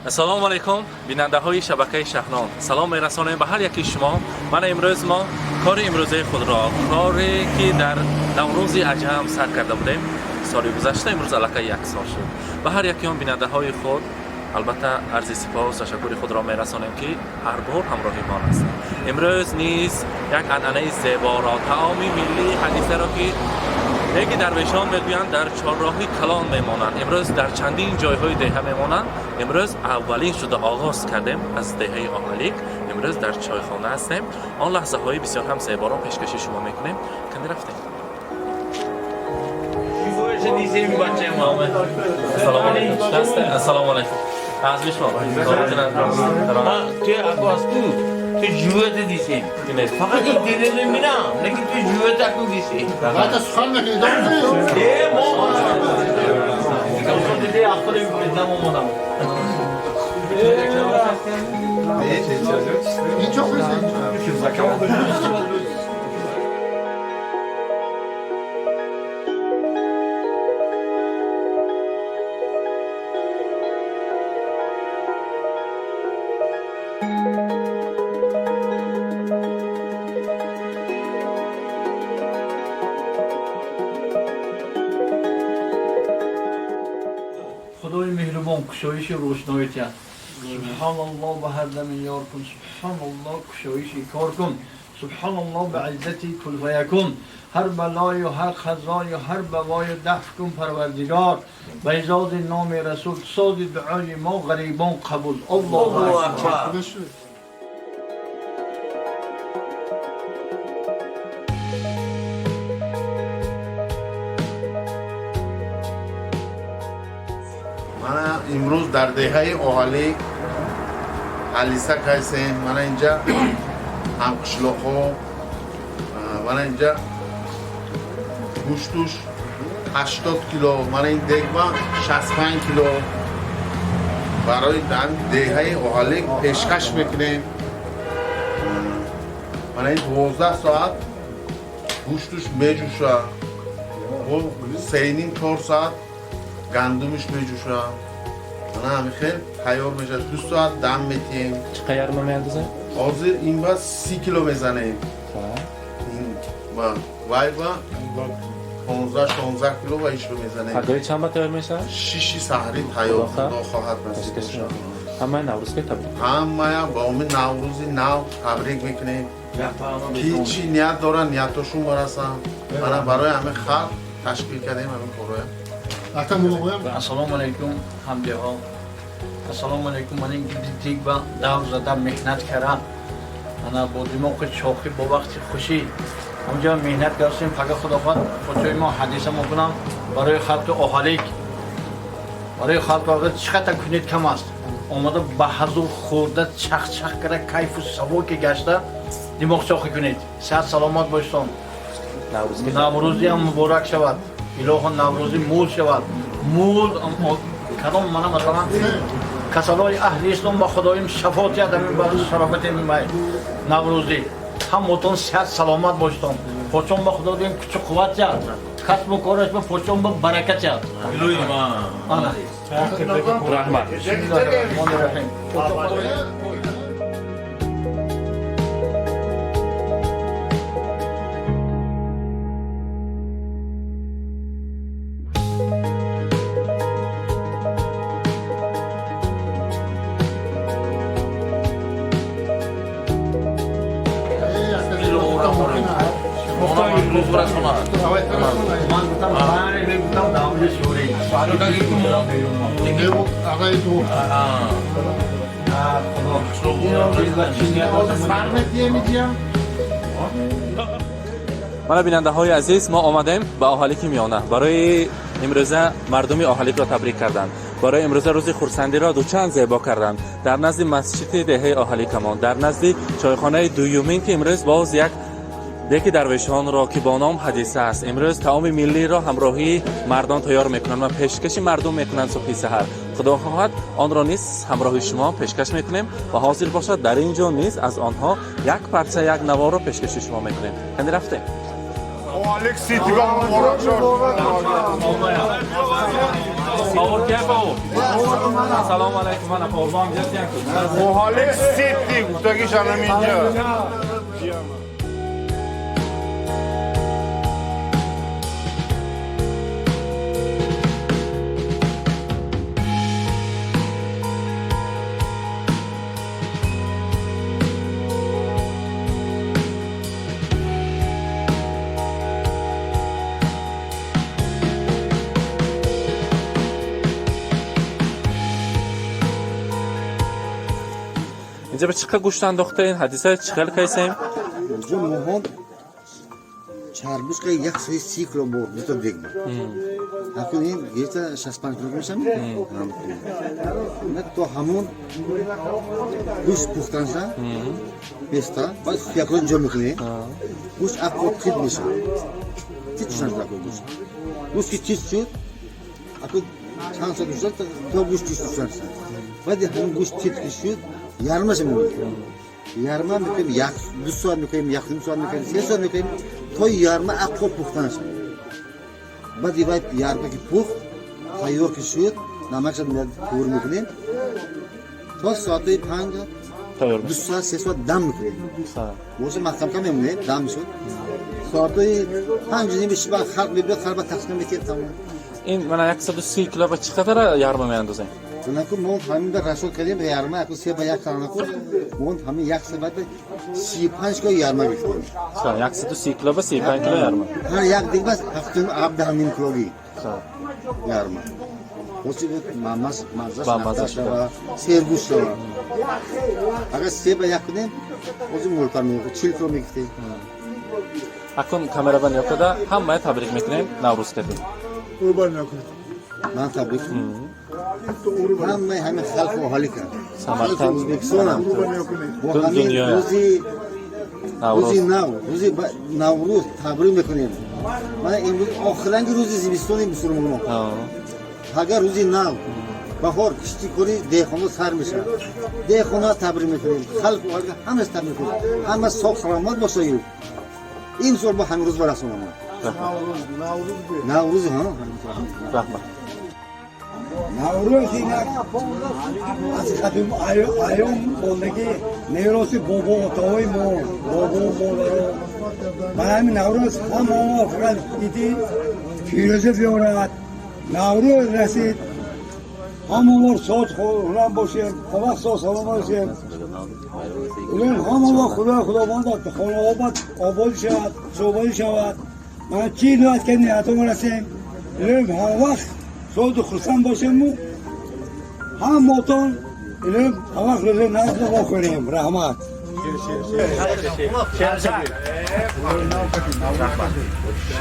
Ассалому алайкум, бинандаҳои шабакаи Шаҳнон. Салом мерасонем ба ҳар яки шумо. Мана, имрӯз мо кори имрӯзаи худро, коре ки дар Наврӯзи аҷам сар карда будем соли гузашта, имрӯз аллакай як сол шуд, ба ҳар яки он бинандаҳои худ албатта арзи сипос, ташаккури худро мерасонем, ки ҳар бор ҳамроҳи мо ҳастанд. Имрӯз низ як анъанаи зеборо, таоми миллии ҳадисаро, ки деги дарвешон мегӯянд, дар чорроҳи калон мемонанд, имрӯз дар чандин ҷойҳои деҳа мемонанд, имрӯз аввалин шуда оғоз кардем аз деҳаи Оҳалик. Имрӯз дар чойхона ҳастем, он лаҳзаҳои бисёр ҳам зеборо пешкаши шумо мекунем. Кани, рафтем. Ассалому алайкум, ассалому алайкум, аз шумо. توی عباس تو جوت دیسیم. فقط این دلیل میرم لیکن تو جوت اکو دیسیم. حتی سخن نکنید. ما دیده اخلی بدم اومدم. اینجا خوش. Худои меҳрубон кушоиши рӯшноӣ диҳад. Субҳаналлоҳ, ба ҳар дами ёр кун. Субҳаналлоҳ, кушоиши кор кун. Субҳаналлоҳ, ба иззати кун фаякун. Ҳар балою ҳар қазою ҳар бавою дафъ кун, Парвардигор. Ба изози номи Расул сози дуои мо ғарибон қабул. Аллоҳу акбар. Мана, имрӯз дар деҳаи Оҳалӣ ҳалиса кайсем. Мана, инҷа ҳамқишлоқҳо. Мана, инҷа гӯштуш 80 кило, мана ин дегба 65 кило барои деҳаи Оҳалӣ пешкаш мекунем. Мана, ин 12 соат гӯштуш меҷӯша, 3,5, 4 соат гандумиш меҷӯша. Мана, ҳамин хел тайёр мешавад, 2 соат дам метиҳем. Чӣ қадар ма меандозем? Ҳозир ин ба 30 кило мезанем, ба вай ба 15, 16 кило ва ишро мезанем. Пагоҳи чанд ба тайёр мешавад? 6-и саҳарӣ тайёр, Худо хоҳад, насиб бошад. Ҳамаи Наврӯзка табрик. Ҳамая ба омид Наврӯзи нав табрик мекунем. Ки чӣ ният доранд, ниятошон барасанд. Мана, барои ҳамин халқ ташкил кардем ҳамин корҳоя. Ассалому алайкум, ҳамдиҳо. Ассалому алайкум. Ман ин диг ба дав зада меҳнат кардам. Ана, бо димоқи чохӣ, бо вақти хушӣ ҳамҷа меҳнат кардем. Фақат Худо хоҳад, почои мо ҳадиса мекунам барои халқи Оҳалик. Барои халқи Оҳалик чӣ қадар кунед, кам аст. Омада ба ҳазур хӯрда, чах-чах карда, кайфу савоки гашта, димоқ чохӣ кунед. Сиҳат саломат бошед. Наврӯзиам муборак шавад. Илоҳо, Наврӯзӣ мул шавад, мул кадом. Мана, масалан, касалои аҳли ислом ба Худоим шафо диҳад. Ҳамин ба шарофати май Наврӯзӣ ҳамотон сиҳат саломат бошедон. Почон ба Худо диҳем, кучу қувват диҳад, касбу кораш ба почон ба баракат диҳад. Ана. Раҳмат. Раҳмони раҳим. Ман гуфтам, бале, гуфтам, давли шӯрӣ. آقای دو. خدا. Мана, бинандаҳои азиз, мо омадем ба Оҳалики Миёна барои имрӯза мардуми Оҳаликро табрик кардан, барои имрӯза рӯзи хурсандиро дучанд зебо кардан дар назди масҷиди деҳаи Оҳаликамон, дар назди чойхонаи дуюмин, ки имрӯз боз як деки дарвешонро, ки бо ном ҳадиса аст, имрӯз таоми миллиро ҳамроҳии мардон тайёр мекунанд ва пешкаши мардум мекунанд субҳи саҳар. Худо хоҳад, онро низ ҳамроҳи шумо пешкаш мекунем ва ҳозир бошад, дар ин ҷо низ аз онҳо як парча, як наворро пешкаши шумо мекунем. Кани, рафтем. Оҳалик Ситигон муборак шод. Повар ки повар? Салом алайкум, мана поварбон ҷастян. Маҳаллаи Сити гуфтагишан ҳаминҷа. Инҷа ба чӣ қадр гӯшт андохтаин? Ҳадиса чӣ хел кайсем? Инҷо моҳон чарбушка 130 кило бо дута дег буд. Акун ин гирифта 65 кило мешам. То ҳамон гӯшт пухтанша беста, баъд якро инҷо мекунем. Гӯшт ақо тит мешавад. Тит шудан акун гӯшт. Гӯшт ки тит шуд, акун чанд соат мешавад то гӯшт тит шудан. Баъди ҳамон гӯшт тит ки шуд, ярмаша мемонем. Ярма мекунем, як ду соат мекунем, як ним соат мекунем, 3 соат мекунем, то ярма ақо пухтанаш. Баъди вай ярма ки пухт, тайёр ки шуд, намакша пур мекунем. То соати 5 Тайёр. 2 соат, 3 соат дам мекунем. Боша маҳкамка мемонем, дам шуд. Соатҳои 5:30 шиба халқ мебиёд, халқ ба тақсим мекунем, тамом. Ин мана 130 кило ба чӣ қадар ярма меандозем? Наку мо ҳамин ба расход кардем ярма, аку се ба як танаку мо ҳамин як се ба 35 кило ярма гирифтем. 130 кило ба 35 кило ярма. Ҳар як дег бас 17,5 килоги ярма. Оси мамаз мазаш Бамаза шава, сергӯш шава. Агар се ба як кунем, ози мултар мегирифтем, 40 кило мегирифтем. Акун камерабан ёкада ҳамая табрик мекунем Наврӯз кардем. Ман табрик ҳамаи ҳамин халқу оҳалӣ кард. Самарқанд. Халқи Ӯзбекистонам. Бо Ту ҳамин дунёя. рӯзи Наврӯз. Рӯзи нав, рӯзи Наврӯз табрик мекунем. Мана имрӯз охиранги рӯзи зимистони мусулмонон. Агар рӯзи нав, баҳор, киштикорӣ деҳқонҳо сар мешавад. Деҳқонҳо табрик мекунем, халқу оҳалӣ ҳамааш табрик мекунем. Ҳама соғ саломат бошаю. Ин сол бо ҳамин рӯз барасонам. Наврӯз, ҳа? Раҳмат. Наврӯз инак аз қадим айём мондагӣ мероси бобо отаҳои мо, бобо модаро. Ба ҳамин Наврӯз ҳама мо фақат иди фирӯза биёрад. Наврӯз расид, ҳама мо сод хуррам бошем, ҳамвақт сод салом бошем. Умед ҳама мо Худои Худованд хонаобод обод шавад, сободӣ шавад. Ман чӣ ният ки ниятом расем, илоҳим ҳамвақт соду хурсанд бошему ҳамотон илоҳим ҳамвақт рӯзи назд вохӯрем. Раҳмат.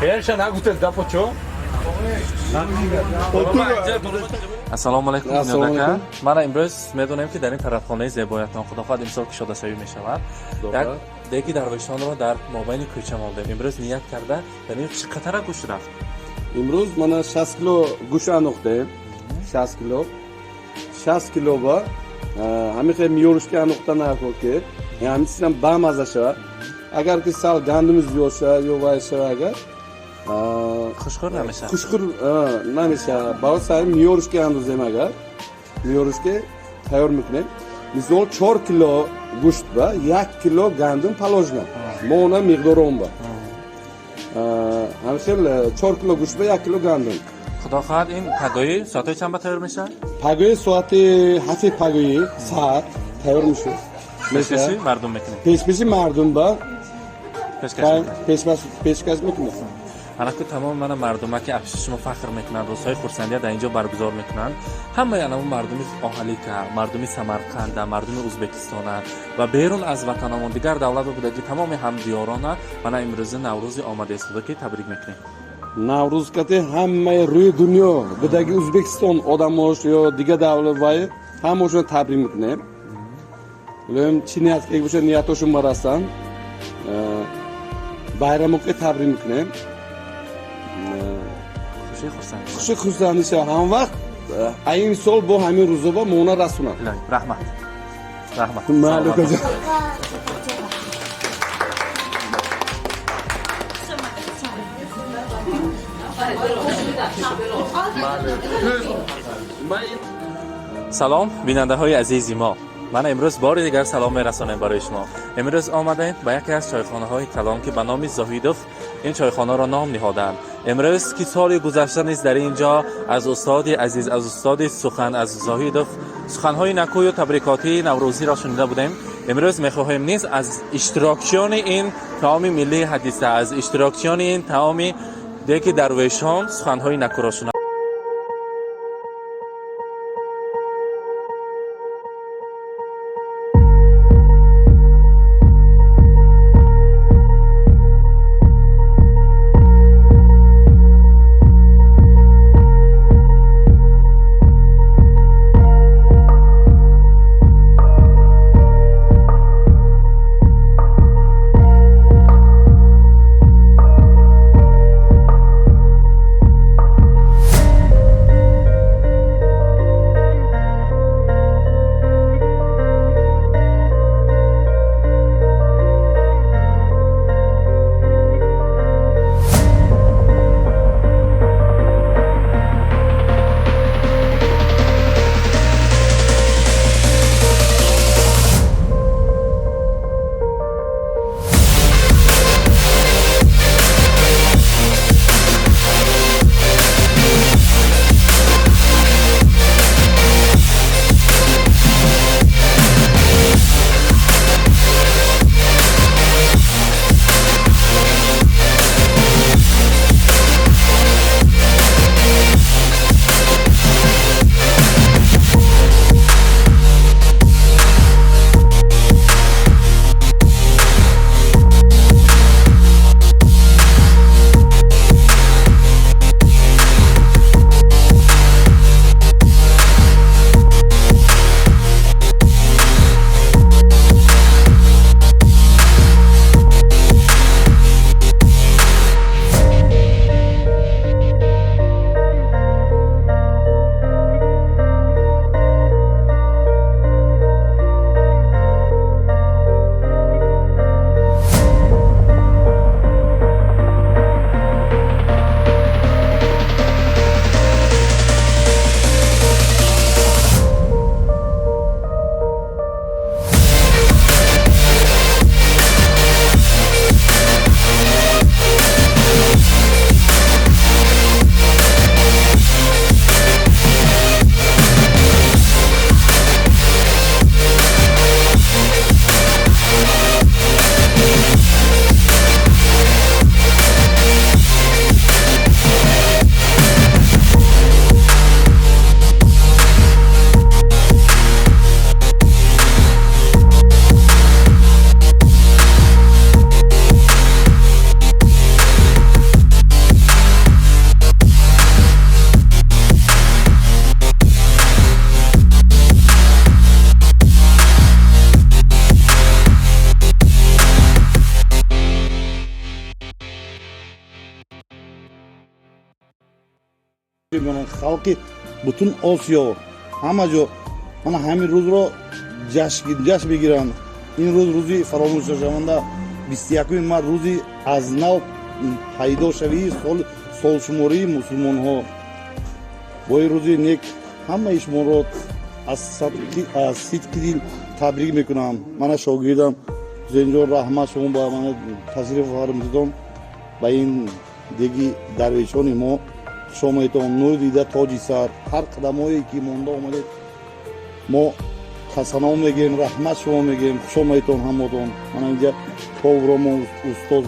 Шеърша нагуфтед гапо чо? Ассалому алайкум, Ассалому Бунёд ака. алайкум. Мана имрӯз медонем, ки дар ин тарабхонаи зебоятон, худо хоҳад, имсол кушодашавӣ мешавад. Як деги дарвешонро дар мобайни кӯча мондем. Имрӯз ният карда дар ин чӣ қадара гӯшт рафт? Имрӯз мана 60 кило гӯшт андохтем. 60 кило. 60 кило ба ҳамин хел миёрушка андохта накун ки ҳамин чизам бамаза шавад. Агар ки сал гандуми зиёд шавад ё вай шавад агар хушхӯр намешавад. Хушхӯр намешавад. Барои сари миёрушка андозем, агар миёрушка тайёр мекунем. Мисол, 4 кило гӯшт ба 1 кило гандум положено. Мо она миқдори он ба. Ҳамин хел 4 кило гӯшт ба 1 кило гандум. Худо хоҳад, ин пагоҳӣ соатҳои чанд ба тайёр мешавад? Пагоҳи соати 7 пагоҳӣ саат тайёр мешуд. Пешкаши мардум мекунем. Пешпеши мардум ба пешкаш мекунем. Пешкаш мекунем. Анаку тамом мана мардума ки афши шумо фахр мекунанд, рӯзҳои хурсандия дар инҷо баргузор мекунанд. Ҳамаи анамо мардуми оҳалика, мардуми Самарқанда, мардуми Ӯзбекистона ва берун аз ватанамон дигар давлат будаги тамоми ҳамдиёрона мана имрӯзи Наврӯзи омада истода ки табрик мекунем. Наврӯз кати ҳамаи рӯи дунё будаги Ӯзбекистон одамош ё дигар давлат вай ҳамашон табрик мекунем. Илоҳим, чӣ ният ки бошад, ниятошон барасанд. Байрамоке табрик мекунем. Хуши хурсандӣ. Хуши хурсандӣ шавад ҳам вақт ин сол бо ҳамин рӯзо ба мона расонад. Раҳмат, раҳмат. Майли, укаҷон. Салом, бинандаҳои азизи мо. Ман имрӯз бори дигар салом мерасонем барои шумо. Имрӯз омадем ба яке аз чойхонаҳои калон, ки ба номи Зоҳидов ин чойхонаро ном ниҳоданд. Имрӯз, ки соли гузашта низ дар ин ҷо аз устоди азиз, аз устоди сухан, аз Зоҳидов суханҳои накӯю табрикотии наврӯзиро шунида будем, имрӯз мехоҳем низ аз иштирокчиёни ин таоми миллии ҳадиса, аз иштирокчиёни ин таоми деки дарвешон суханҳои накӯро шунавем. Халқи бутун Осиё, ҳама ҷо мана ҳамин рӯзро ҷашн бигиранд. Ин рӯз рӯзи фаромӯшнашаванда, 21-уми март, рӯзи аз нав пайдошавии солшумории мусулмонҳо. Бо ин рӯзи нек ҳамаи шуморо аз сидқи дил табрик мекунам. Мана шогирдам Ҳусейнҷон, раҳмат, шумо ба мана ташриф фармудидон ба ин деги дарвешони мо. Хушомадитон, нури дида, тоҷи сар. Ҳар қадамҳое ки монда омадед, мо қасаном мегӯем, раҳмат шумо мегӯем, хушомадитон ҳамотон. Мана инҷа повро мо устоз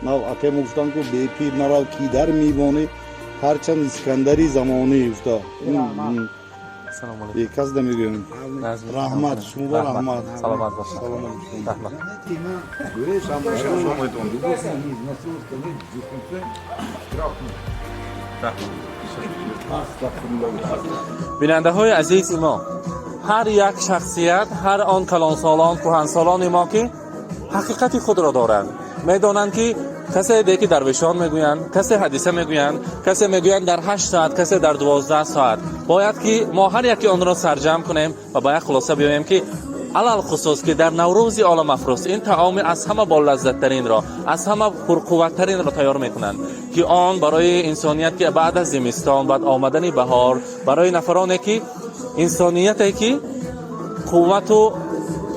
нав акай мо гуфтанд, ку бепир нарав, ки дар мебонӣ, ҳарчанд Искандари замонӣ гуфта. Кас намегӯем, раҳмат шумо, раҳмат. Саломат бошед, раҳмат. Бинандаҳои азизи мо, ҳар як шахсият, ҳар он калонсолон, кӯҳансолони мо, ки ҳақиқати худро доранд, медонанд, ки касе деки дарвешон мегӯянд, касе ҳадиса мегӯянд, касе мегӯянд дар 8 соат, касе дар 12 соат. Бояд ки мо ҳар яке онро сарҷамъ кунем ва ба як хулоса биёем, ки Алалхусус ки дар Наврӯзи оламафрӯз ин таоми аз ҳама болаззаттаринро, аз ҳама пурқувваттаринро тайёр мекунанд, ки он барои инсоният, ки баъд аз зимистон, баъд омадани баҳор, барои нафароне ки инсонияте ки қуввату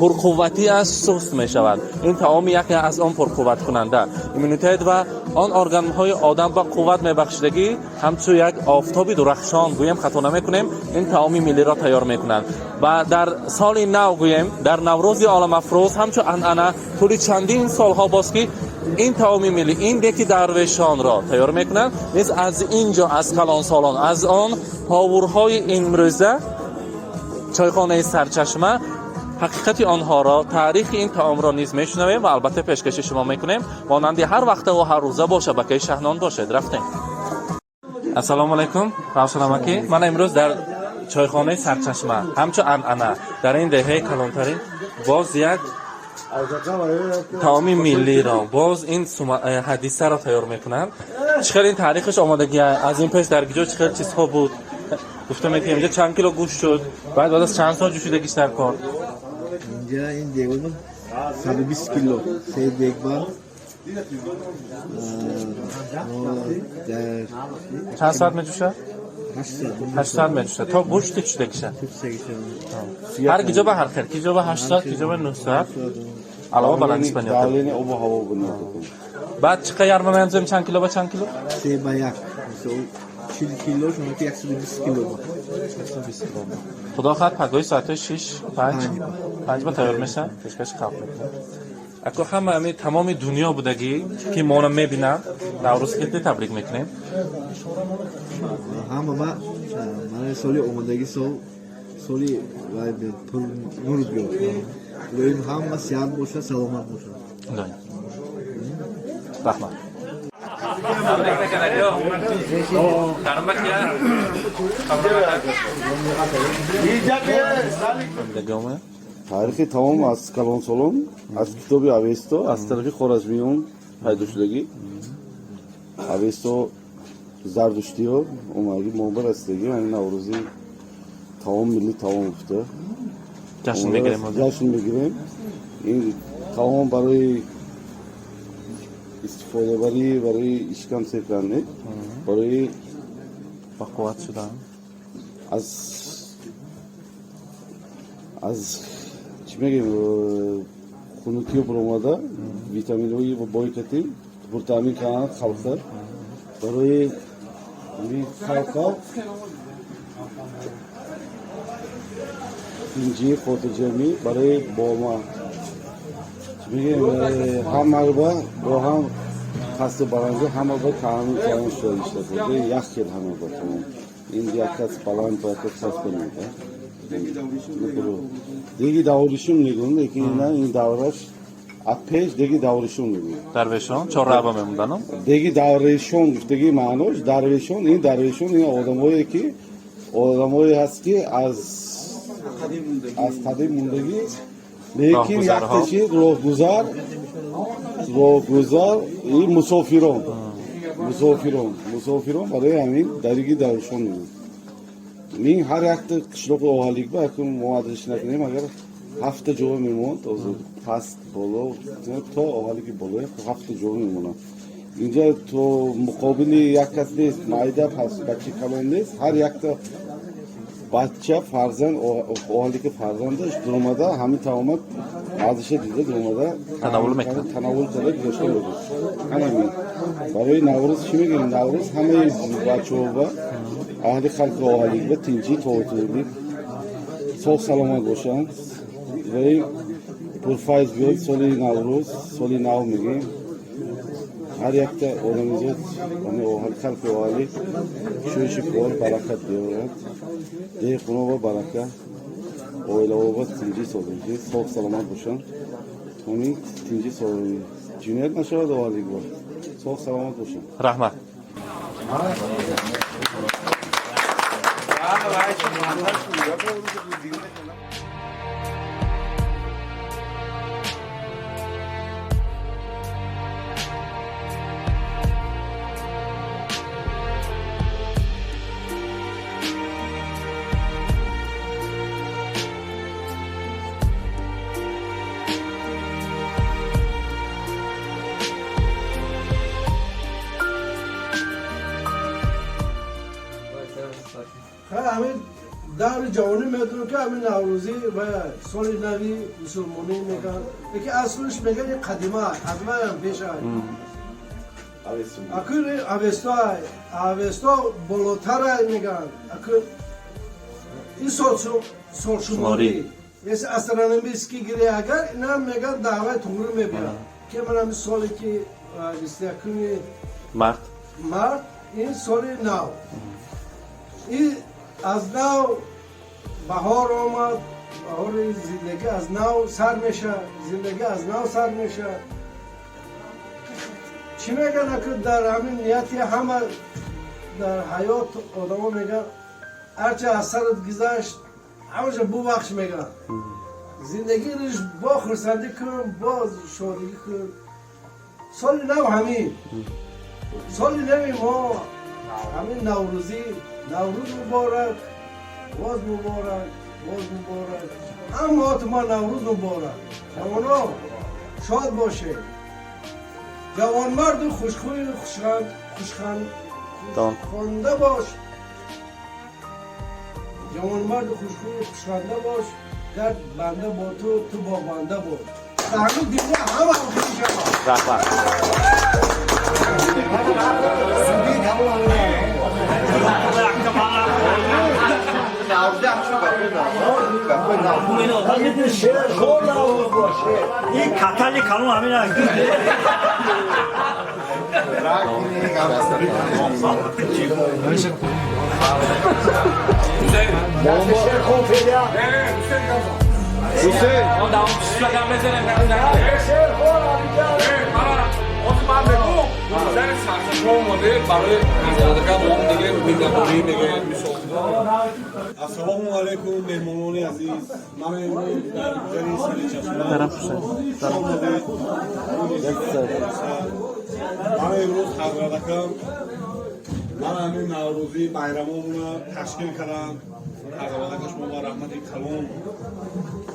пурқувватиаш суст мешавад, ин таоми яке аз он пурқувваткунанда иммунитет ва он органҳои одам ба қувват мебахшидагӣ, ҳамчун як офтоби дурахшон гӯем, хато намекунем, ин таоми миллиро тайёр мекунанд. Ва дар соли нав гӯем, дар Наврӯзи оламафрӯз, ҳамчун анъана тӯли чандин солҳо боз ки ин таоми миллӣ, ин деки дарвешонро тайёр мекунанд, низ аз ин ҷо, аз калонсолон, аз он повурҳои имрӯза чойхонаи Сарчашма ҳақиқати онҳоро, таърихи ин таомро низ мешунавем ва албатта пешкаши шумо мекунем. Монанди ҳар вақтаву ҳар рӯза бо шабакаи Шаҳнон бошед. Рафтем. Ассалому алайкум, равшанамакӣ. Ман имрӯз дар чойхонаи Сарчашма, ҳамчун анъана дар ин деҳаи калонтарин, боз як таоми миллиро, боз ин ҳадисаро тайёр мекунанд. Чӣ хел ин таърихаш омодагӣ, аз ин пеш дар киҷо чӣ хел чизҳо буд, гуфта метавонем? Инҷа чанд кило гӯшт шуд, баъд аз чанд сол ҷӯшидагиш дар кор? Инҷа ин дегон 120 кило, се дегба дар Чанд соат меҷӯшад? 8 соат. 8 соат меҷӯшад то гӯшти чудагиша. Ҳар киҷо ба ҳар хел, киҷо ба 8 соат, киҷо ба 9 соат, алова баландиш ба ниёт. Давление обу ҳаво бунёд. Баъд чӣ қадар ярма меандозем, чанд кило ба чанд кило? 3 ба 1, мисол 40 кило шумо ки 120 кило ба. Худо хоҳад, пагоҳи соатҳои 6, 5, 5 ба тайёр мешавад, пешкаши халқ мекунад. Ако ҳама ами тамоми дунё будагӣ ки моро мебинанд, Наврӯз хеле табрик мекунем. Ҳама ма мана соли омадагӣ, сол соли вай биёд, пур нур биёд. Илоҳим, ҳама сиҳат бошад, саломат бошад. Илоҳим, раҳмат. Табрик мекунад ё кармак я дагома. Таърихи таом аз калонсолон, аз китоби Авесто, аз тарафи хоразмиён пайдо шудагӣ. Авесто зардуштиё омадагӣ, мо ба расидагӣ. Ҳамин наврӯзи таом, милли таом гуфта ҷашн мегирем. Ҷашн мегирем. Ин таом барои истифодабарӣ, барои ишкам сер кардан, барои ба қувват шудан. Аз чӣ мегӯем, хунукиё баромада, витаминҳои бойкати пуртаъмин кардан халқа, барои ҳамин халқа тинҷӣ, хотирҷамӣ, барои бома чӣ мегӯем, ҳамаба бо ҳам пасту баландӣ, ҳама ба таъмин кардан шуда иштафода як хел ҳама ба тамом. Ин як кас баланд ба як кас паст бинада. Деги давришум мегӯм, лекин ина ин давраш аз пеш деги давришум мегӯм. Дарвешон чорраба мемондану. Деги даврешон гуфтаги маънош дарвешон, ин дарвешон, ин одамое ки одамое ҳаст ки аз қадим мондагӣ, лекин роҳгузарҳо. Якташи роҳгузар и мусофирон, барои ҳамин дариги дарвешон мегӯм. Мин ҳар якта қишлоқи оҳалик ба якум мо адреш накунем, агар ҳафта ҷо мемонд, ҳозир паст боло то оҳалики боло ҳафта ҷо мемонад. Инҷа то муқобили як кас нест, майда паст, бача калон нест, ҳар якта бача фарзанд оҳалики фарзандаш дуромада ҳамин таомат маззаша дида дуромада Тановул мекунад. Тановул карда гузошта мебуд. Ҳамин барои Наврӯз чӣ мегӯем? Наврӯз ҳамаи бачаҳо ба аҳли халқи оҳалик ба тинҷӣ, тотулӣ, соғ саломат бошанд ва пурфайз биёд соли Наврӯз, соли нав мегӯем. Ҳар якта одамизод, ҳамин халқи оҳалӣ шӯши кор баракат биёрад, деҳқоно ба барака, оилаҳо ба тинҷӣ, созишӣ, соғ саломат бошанд. Ҳамин тинҷӣ, ҷиноят нашавад, оҳалик ба соғ саломат бошанд. Раҳмат. Ҳамин даври ҷавонӣ медонам, ки ҳамин Наврӯзӣ ва соли нави мусулмонӣ меган, яки аслиш меган ин қадима, аз вайам пеша. Акун Авесто, Авесто болотара меган. Акун ин солшуморӣ, если астрономический гире агар, инам меган даъваи туғри мебиёд, ки ман ҳамин соле ки 21-уми март. Март, ин соли нав, ин аз нав баҳор омад, баҳори зиндагӣ аз нав сар мешавад, зиндагӣ аз нав сар мешавад. Чӣ мегӯянд, аку дар ҳамин нияти ҳама дар ҳаёт одамо мегӯянд, ҳарчи аз сарат гузашт, ҳамаша бубахш мегӯянд, зиндагириш бо хурсандӣ кун, бо шодигӣ кун. Соли нав, ҳамин соли нави мо ҳамин Наврӯзӣ. Наврӯз муборак, боз муборак, боз муборак, ҳамаото ма Наврӯз муборак. Ҷавоно, шод бошед. Ҷавонмарду хушхӯю хушханда бош, ҷавонмарду хушхӯю хушханда бош, гар банда бо ту, ту бо банда бош. Ҳамин дунё ҳама охири шавад. Раҳмат. Ин катали калон ҳамин. Hussein, ما دوام شدم بزنیم. من بگو سر سرچشمه اومده برای حضرت ما دیگه میگه میگه. Ассалому алайкум, меҳмонони азиз. Ман имрӯз дар гузари сари чашма омадед. Ман имрӯз ҳазратакам ман ҳамин Наврӯзӣ байрамомона ташкил кардам. Ҳазратака, шумо ба раҳмати калон,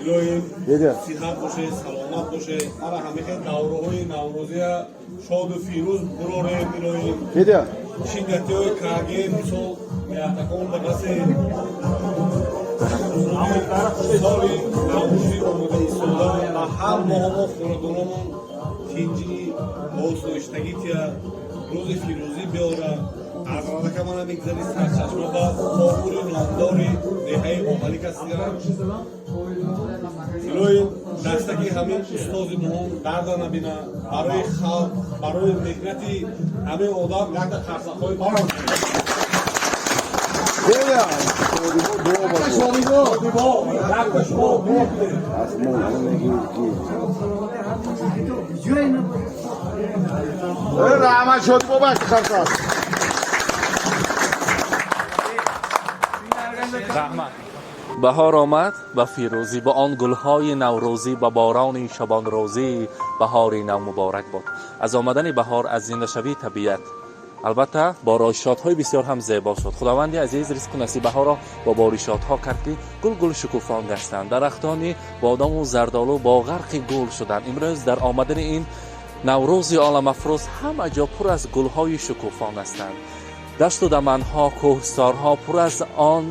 илоҳим сиҳат бошед, саломат бошед. Мара ҳамихел давраҳои наврӯзия шоду фирӯз бурорем, илоҳим. Шингатиҳои каге мисол меятакон ба расед. Соли Наврӯзӣ омода истода ба ҳар моҳо хонадономон тинҷӣ, осоиштагӣ тия, рӯзи фирӯзӣ биёра. Ҳазратака, мана мегзари сарчашма ба повури номдори деҳаи Омалик ҳастиям. Илоҳим дастаки ҳамин устози моҳон дарда набина. Барои халқ, барои меҳнати ҳамин одам якта қарсакҳои баланд. Якта шумо дуо кунед. Раҳмат, шод бобак қарсак. Раҳмат. Баҳор омад ба фирӯзӣ, бо он гулҳои наврӯзӣ, ба борони шабонрӯзӣ. Баҳори нав муборак бод. Аз омадани баҳор, аз зиндашавии табиат, албатта, боришотҳои бисёр ҳам зебо шуд. Худованди азиз ризқу насибаҳоро бо боришотҳо кард, ки гулгул шукуфон гаштанд, дарахтони бодому зардолу бо ғарқи гул шуданд. Имрӯз дар омадани ин Наврӯзи оламафрӯз ҳама ҷо пур аз гулҳои шукуфон ҳастанд. Дашту даманҳо, кӯҳсорҳо пур аз он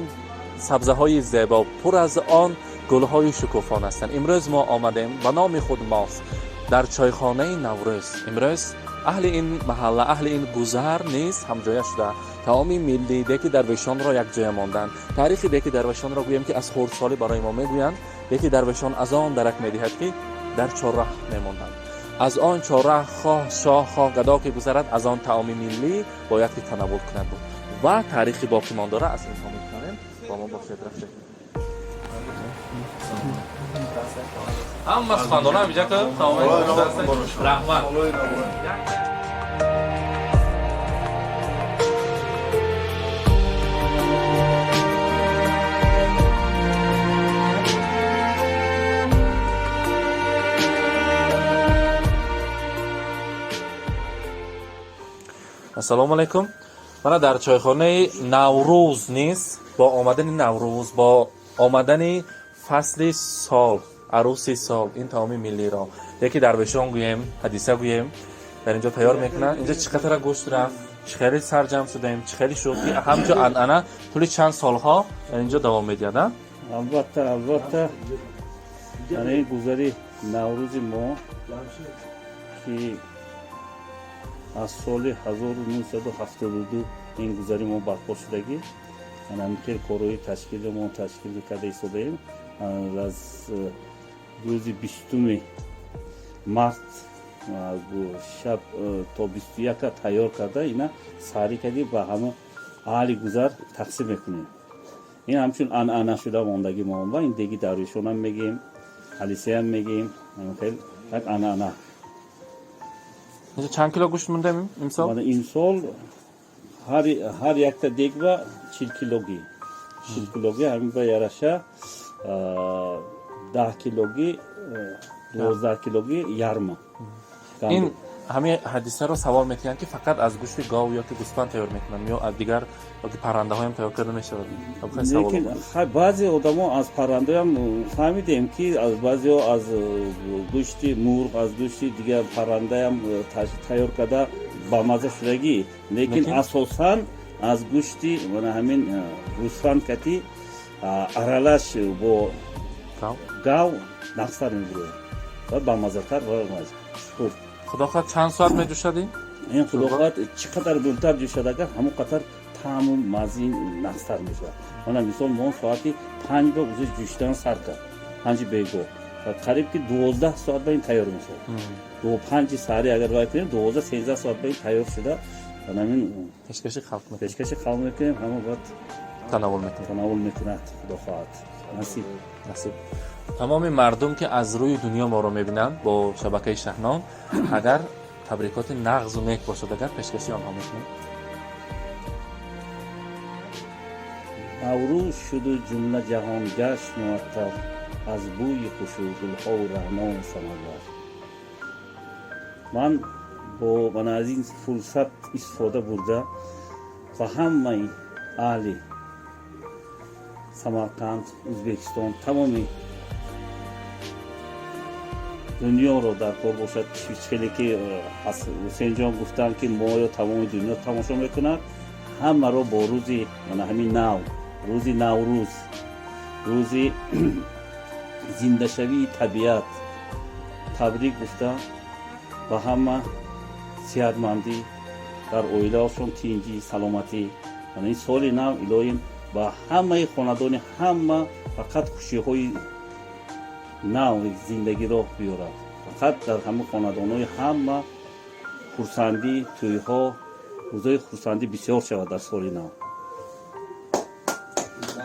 сабзаҳои зебо, пур аз он гулҳои шукуфон ҳастанд. Имрӯз мо омадем ба номи худ мост дар чойхонаи Наврӯз. Имрӯз аҳли ин маҳалла, аҳли ин гузар низ ҳамҷоя шуда, таоми миллӣ деки дарвешонро якҷоя монданд. Таърихи деки дарвешонро гӯем, ки аз хурдсолӣ барои мо мегӯянд. Деки дарвешон аз он дарак медиҳад, ки дар чорраҳ мемонданд. Аз он чорраҳ хоҳ шоҳ, хоҳ гадо ки гузарад, аз он таоми миллӣ бояд ки танаввул кунад буд ва таърихи боқимондора аз инҳо мешунавем. Бо мо бошед. Рафтем. Ҳама сухандона ҳамиҷа ку. Раҳмат. Ассалому алайкум. Мана дар чойхонаи Наврӯз низ бо омадани Наврӯз, бо омадани фасли сол, арӯси сол, ин таоми миллиро яки дарвешон гӯем, ҳадиса гӯем, дар инҷо тайёр мекунанд. Инҷо чӣ қадара гӯшт рафт? Чӣ хеле сарҷамъ шудаем, чӣ хеле шуд, ки ҳамчун анъана тӯли чанд солҳо дар инҷо давом медиҳад, а? Албатта, албатта, ана ин гузари Наврӯзи мо, ки аз соли 1972 ин гузари мо барпо шудагӣ, ана ҳамин корҳои ташкили мо ташкил карда истодаем. Аз рӯзи 20-уми март шаб то 21-а тайёр карда, ина саҳарӣ кардӣ, ба ҳама аҳли гузар тақсим мекунем. Ин ҳамчун анъана шуда мондагӣ мо ва ин деги Дарвешонам мегем, Алисеям мегем, хел як анъана. Инҷо чанд кило гӯшт мондем имсол? Мана, имсол ҳар якта дегба 40 килогӣ, 40 килогӣ, ҳамин ба яраша 10 килогӣ, 12 килогӣ ярма. Ин ҳамин ҳадисаро савол метиҳанд, ки фақат аз гӯшти гов ё ки гӯсфанд тайёр мекунанд ё аз дигар ё ки паррандаҳоям тайёр карда мешавад? Лекин баъзе одамо аз паррандаам фаҳмидем, ки аз баъзеҳо аз гӯшти мурғ, аз гӯшти дигар паррандаам тайёр карда бамаза шудагӣ, лекин асосан аз гӯшти мана ҳамин гӯсфанд кати аралаш бо гав нағзтар мебурояд ва бамазатар ва хуб. Худо хоҳад, чанд соат меҷӯшад ин? Ин, худо хоҳад, чӣ қадар муддат ҷӯшад агар, ҳамон қадар таъму маззаи нағзтар мешавад. Мана, мисол, мо соати 5 ба уза ҷӯшидан сар кард, 5-и бегоҳ, қариб ки 12 соат ба ин тайёр мешавад. 5-и саҳарӣ агар вай кунем, 12, 13 соат ба ин тайёр шуда, анамин пешкаши халқ. Пешкаши халқ мекунем, ҳама бояд танаввул мекунад. Танаввул мекунад, худо хоҳад, насиб. Насиб. Тамоми мардум, ки аз рӯи дунё моро мебинанд бо шабакаи Шаҳнон, агар табрикоти нағзу нек бошад, агар пешкаши онҳо мекунем. Наврӯз шуду ҷумла ҷаҳон гашт муаттар аз бӯи хушу гулҳову раънову санавбар. Ман бо мана аз ин фурсат истифода бурда, ба ҳамаи аҳли Самарқанд, Ӯзбекистон, тамоми дунёро дар кор бошад, хеле ки Ҳусейнҷон гуфтанд, ки моё тамоми дунё тамошо мекунад, ҳамаро бо рӯзи мана ҳамин нав, рӯзи Наврӯз, рӯзи зиндашавии табиат табрик гуфта, ба ҳама сиҳатмандӣ, дар оилаашон тинҷӣ, саломатӣ. Ин соли нав, илоҳим, ба ҳамаи хонадони ҳама фақат хушиҳои нави зиндагиро биёрад. Фақат дар ҳама хонадонҳои ҳама хурсандӣ, тӯйҳо, рӯзҳои хурсандӣ бисёр шавад дар соли нав.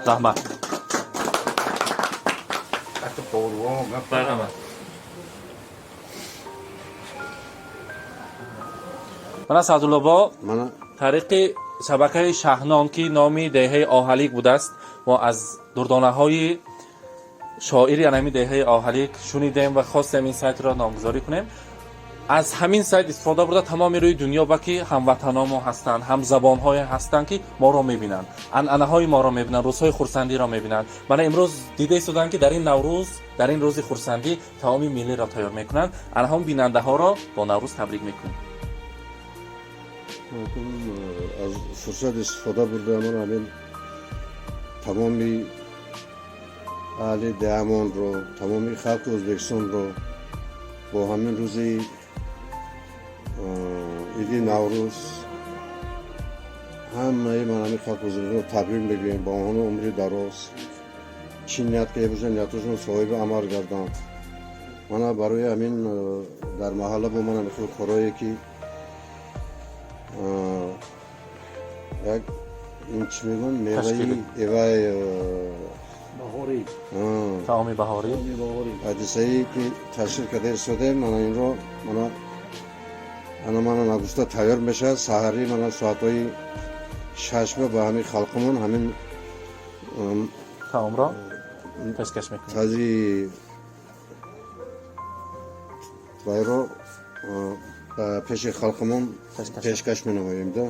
Раҳмат. Марҳамат. Мана, Саъдуллобо, тариқи шабакаи Шаҳнон, ки номи деҳаи Оҳалик будааст, мо аз дурдонаҳои шоири анами деҳаи Оҳалик шунидем ва хостем ин сайтро номгузорӣ кунем. Аз ҳамин сайт истифода бурда, тамоми рӯи дунё ба ки ҳамватаномо мо ҳастанд, ҳамзабонҳое ҳастанд, ки моро мебинанд, анъанаҳои моро мебинанд, рӯзҳои хурсандиро мебинанд. Мана, имрӯз дида истоданд, ки дар ин Наврӯз, дар ин рӯзи хурсандӣ таоми миллиро тайёр мекунанд. Ана ҳам бинандаҳоро бо Наврӯз табрик мекунем. Аз фурсат истифода бурда, ман ҳамин тамоми аҳли деҳамонро, тамоми халқи Ӯзбекистонро бо ҳамин рӯзи иди Наврӯз ҳамаи ман ҳамин халқи Ӯзбекистонро табрик мегӯем. Ба онҳо умри дароз, чӣ ният ки бошанд, ниятошон соҳиби амал гарданд. Мана, барои ҳамин дар маҳалла бо ман ҳамин хел корое ки як ин чӣ мегӯянд, меваи эвай баҳорӣ. Таоми баҳорӣ. Ҳодисае ки ташкил карда истодаем, мана инро мана ана мана нагуфта тайёр мешавад. Саҳарӣ мана соатҳои 6-ба ба ҳамин халқимон ҳамин таомро пешкаш мекунем. Тази вайро ба пеши халқимон пешкаш менамоем да.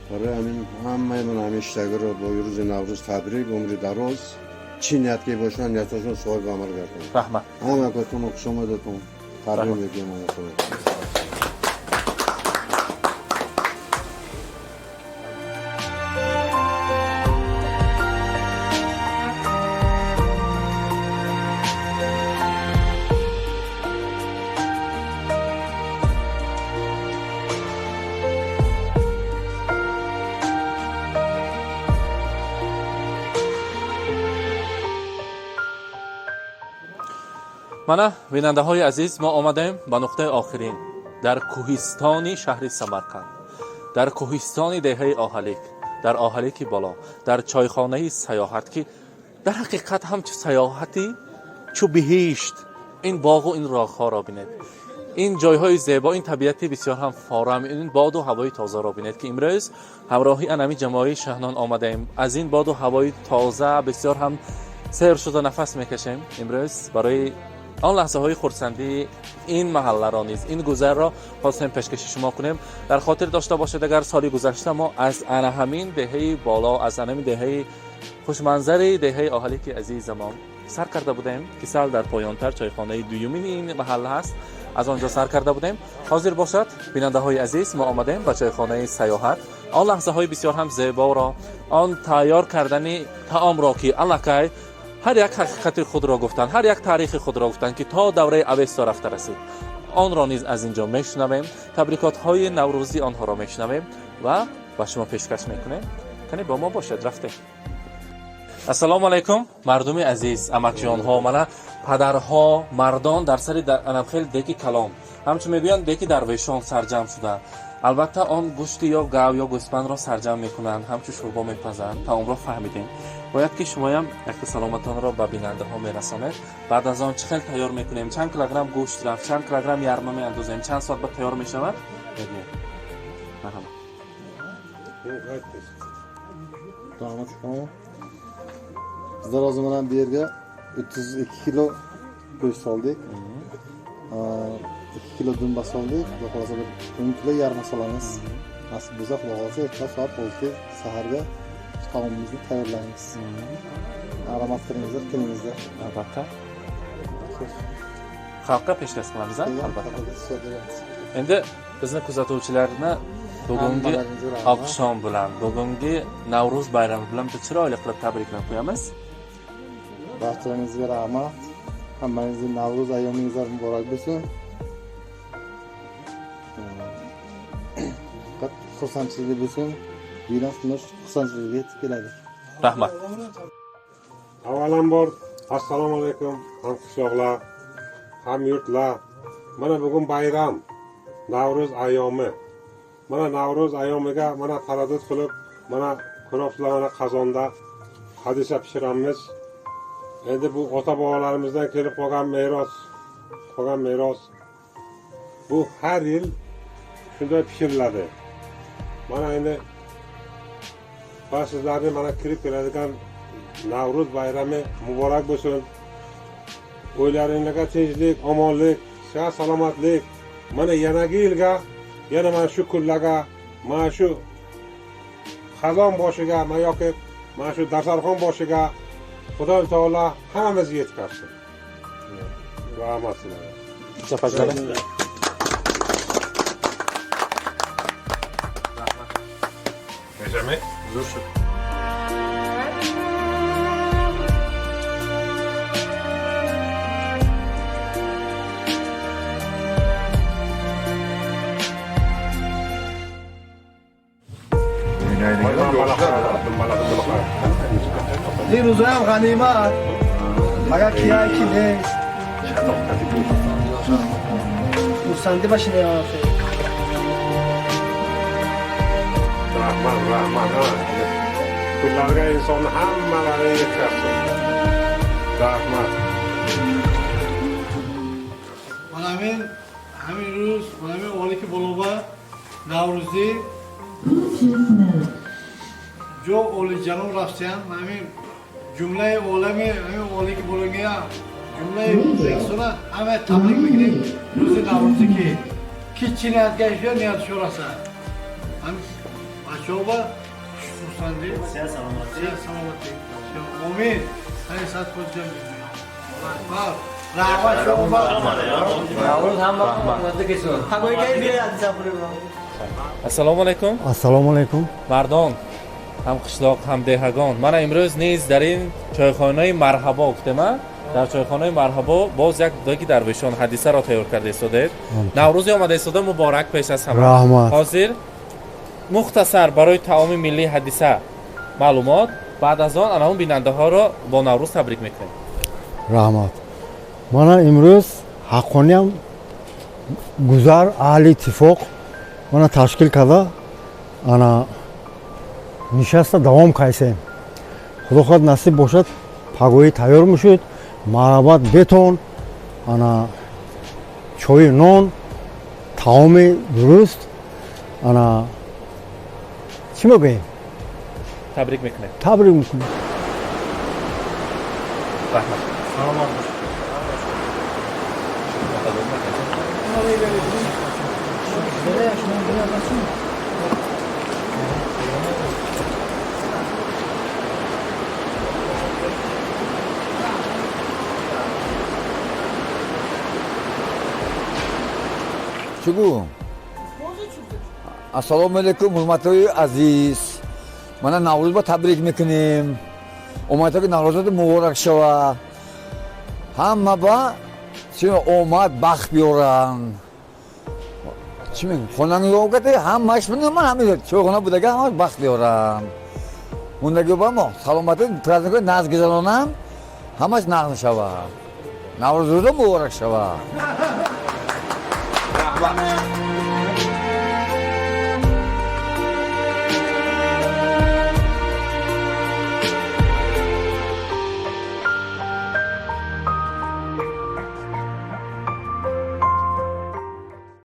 Барои ҳамин ҳамаи ман ҳамин иштагиро бо рӯзи Наврӯз табрик, умри дароз, чӣ ният ки бошанд, ниятошон соҳиби амал гарданд. Раҳмат. Ҳамакатон хушомадатон, табрик мегӯям. Мана, бинандаҳои азиз, мо омадем ба нуқтаи охирин дар кӯҳистони шаҳри Самарқанд, дар кӯҳистони деҳаи Оҳалик, дар Оҳалики Боло, дар чойхонаи Саёҳат, ки дар ҳақиқат ҳамчу саёҳати чу биҳишт. Ин боғу ин роҳҳоро бинед, ин ҷойҳои зебо, ин табиати бисёр ҳам форам, ин боду ҳавои тозаро бинед, ки имрӯз ҳамроҳи анами ҷамоаи Шаҳнон омадаем. Аз ин боду ҳавои тоза бисёр ҳам сер шуда нафас мекашем. Имрӯз барои он лаҳзаҳои хурсандии ин маҳалларо низ, ин гузарро хостем пешкаши шумо кунем. Дар хотир дошта бошед, агар соли гузашта мо аз ана ҳамин деҳаи боло, аз ана ҳамин деҳаи хушманзари деҳаи Оҳалики азизамон сар карда будем, ки сал дар поёнтар чойхонаи дуюмини ин маҳалла ҳаст, аз он ҷо сар карда будем. Ҳозир бошад, бинандаҳои азиз, мо омадем ба чойхонаи Саёҳат. Он лаҳзаҳои бисёр ҳам зеборо, он тайёр кардани таомро, ки аллакай ҳар як ҳақиқати худро гуфтанд, ҳар як таърихи худро гуфтанд, ки то давраи Авесто рафта расид, онро низ аз ин ҷо мешунавем, табрикотҳои наврӯзии онҳоро мешунавем ва ба шумо пешкаш мекунем. Кане, бо мо бошед, рафтем. Ассалому алайкум, мардуми азиз, амакҷонҳо, мана падарҳо, мардон дар сари анамхел деки калон, ҳамчун мегӯянд, деки дарвешон сарҷамъ шуда. Албатта, он гӯшти ё гав ё гӯспандро сарҷамъ мекунанд, ҳамчун шӯрбо мепазанд. Таомро фаҳмидем. Бояд ки шумоям якта саломатонро ба бинандаҳо мерасонед. Баъд аз он чӣ хел тайёр мекунем, чанд килограмм гӯшт рафт, чанд килограмм ярма меандозем, чанд соат ба тайёр мешавад, мегӯем. Марҳамат. Rahmat шумо. Bizlar hozir mana bu yerga 32 kilo go'sht soldik. 2 kilo dumba soldik. Xudo xohlasa, bir 10 kilo yarma solamiz. Nasib bo'lsa, Xudo xohlasa, erta soat 6 saharga taomimizni tayyorlaymiz. Marhamat qilingizlar, kelingizlar. Albatta. Xalqqa peshkаш qilamiz, a? Albatta. Endi bizni kuzatuvchilarni bugungi Hammalaringizga rahmat. Oqshom bilan, bugungi Navro'z bayrami bilan bitta chiroyli qilib tabriklab qo'yamiz. Barchangizga rahmat. Hammangizni Navro'z ayyomingizlar muborak bo'lsin. Faqat xursandchilik bo'lsin. Bu yil xursandchilikka yetib keladi. Rahmat. Avvalambor, assalomu alaykum, hamqishloqlar, hamyurtlar. Mana bugun bayram, Navro'z ayyomi. Mana Navro'z ayyomiga mana taraddud qilib, mana ko'ryapsizlar, mana qozonda hadisa pishiramiz. Endi bu ota bobolarimizdan kelib qolgan meros, qolgan meros. Bu har yil shunday pishiriladi. Mana endi va sizlarni mana kirib keladigan Navro'z bayrami muborak bo'lsin. Uylaringizga tinchlik, omonlik, sihat, salomatlik. Mana yanagi yilga yana mana shu kunlarga, mana shu xazon boshiga, mana yoki mana shu dasturxon boshiga Xudo taolo hammamizga yetkazsin. Rahmat sizlarga. Chapaklar. Nechami? Zo'r. Ин рӯзоям ғанимат, агар кияй ки нест, хурсандӣ башине. Rahmat, rahmat. Kunlarga insonni hammalari yetkazsin. Rahmat. Mana ҳамин рӯз, mana ҳамин олики болоба наврӯзӣ ҷо олиҷаноб рафтиян, mana ҳамин ҷумлаи олами ҳамин олики бология, ҷумлаи Ӯзбекистона ҳама табрик мекунем. Рӯзи наврӯзӣ ки чӣ ният гашта, ниятшо расад. Ҳамин бачаҳо хурсандӣ, саломатӣ, омин. Ҳамин сад фоиз раҳмат шумо. Наврӯз ҳама Ассалому алайкум. Ассалому алайкум. Мардон, ҳамқишлоқ, ҳамдеҳагон, мана имрӯз низ дар ин чойхонаи Марҳабо гуфтема, дар чойхонаи Марҳабо боз як деги дарвешон ҳадисаро тайёр карда истодаед. Наврӯзи омада истода муборак пеш аз ҳама. Раҳмат. Ҳозир мухтасар барои таоми миллии ҳадиса маълумот, баъд аз он анавон бинандаҳоро бо Наврӯз табрик мекунем. Раҳмат. Мана имрӯз ҳаққониям гузар аҳли иттифоқ мана ташкил карда, ана нишаста давом кайсем. Худо хоҳад, насиб бошад, пагоҳӣ тайёр мешуд. Марҳабат бетон, ана чою нон, таоми дуруст. Ана чӣ мегӯем? Табрик мекунем. Табрик мекунем. Раҳмат. Саломат бошед. Чӣ гӯ? Ассалому алайкум, ҳурматҳои азиз. Мана Наврӯз ба табрик мекунем. Омадто ки Наврӯзато муборак шава. Ҳама ба чи омад бахт биёранд. Чӣ мегӯ? Хонангоҳ ҳамаш ман ҳами чойхона будага ҳамаш бахт биёранд. Мондагиҳо ба мо саломатӣ, праздникҳои нағз гузаронанд, ҳамаш нағз шава. Наврӯзрӯзо муборак шава. Раҳмат.